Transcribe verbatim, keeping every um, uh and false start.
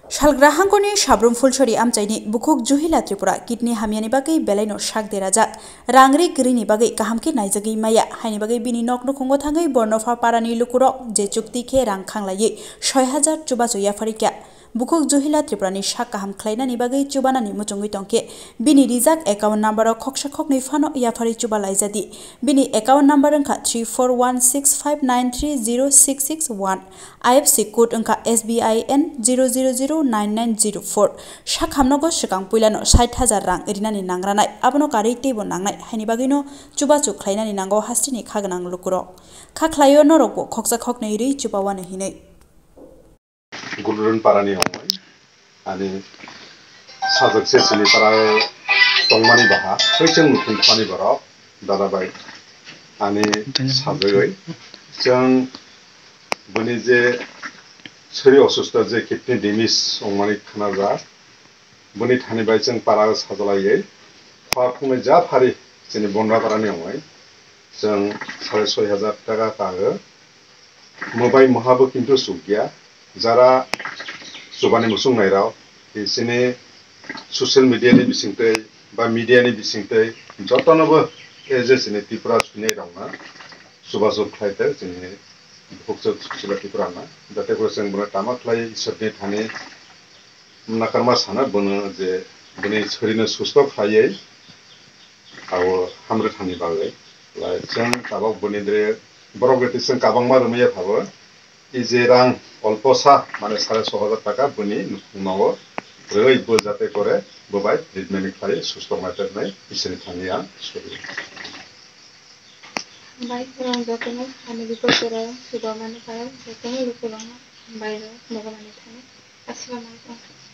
Salgrahangoni Sabrum Phulsari amchaini bukhuk Juhila Tripura kidney hamyani bagwi belaino sak derajak, rang ri kwrwini bagwi kaham khe naijagwi maya, haini bagwi bini nok nukhungo thangwi Bornopha parani lukurok je chukti khe rang khanglaiwi soi hajar chubachu yapharikya. Bukhuk Juhila Tripurani sak kaham khlainani bagwi chubanani muchungwi tongkhe, bini rijak account number o khoksa khoknwi phano yaphari chuba laijadi. Bini account number wngkha three four one six five nine three zero six six one. I F S C code wngkha S B I N zero zero zero nine nine zero four. Sakhamnogo swkang puilano sait hajar rang rinani nangranai, abono karwi teibo nangnai, haini bagwino chubachu khlainani nango hasteni kha gwnang lukurok. Kha khlaio norokbo khoksa khoknwi rwi chubawano hinwi. Gulrun parani ongoi. Ani sajak se chini para tongmani baha, tei chwng nukhung thani borok, dada bai. Ani sajagwi chwng bini je sori osusto je kidney damage ongmani khnajak, bini thani bai chwng para sajalaiwi khua phungnai ja phari chini Bonra parani ongoi. Chwng sare soi hajar taka kago. Mobai mohabo kintu chukya. Jara chubani muchung nairok, chini social media ni bisingtwi ba media ni bisingtwi jotonobo, e je chini Tripura suinai rokno chubajok khlai tei chini bukhukchuk Sushila Tripura no, jate kore chwng bono tama khlai Isor ni thani nakarma sana bono je bini sorino susto khlaiwi abo hamrwk thani bagwi. Lai chwng tabok bini dre borok reti chwng kabangma rwmaya phabo, i je rang olposa, mane sare so hajar taka bini nukhungno rwwi bo jate kore bo bai treatment khlai susto wngnai tei Isini thani ang sori. Bai khorang jotono ani bipodo rok chubamani bai jotono lukurokno bai rok nugumani thani. Assalamu alaikum.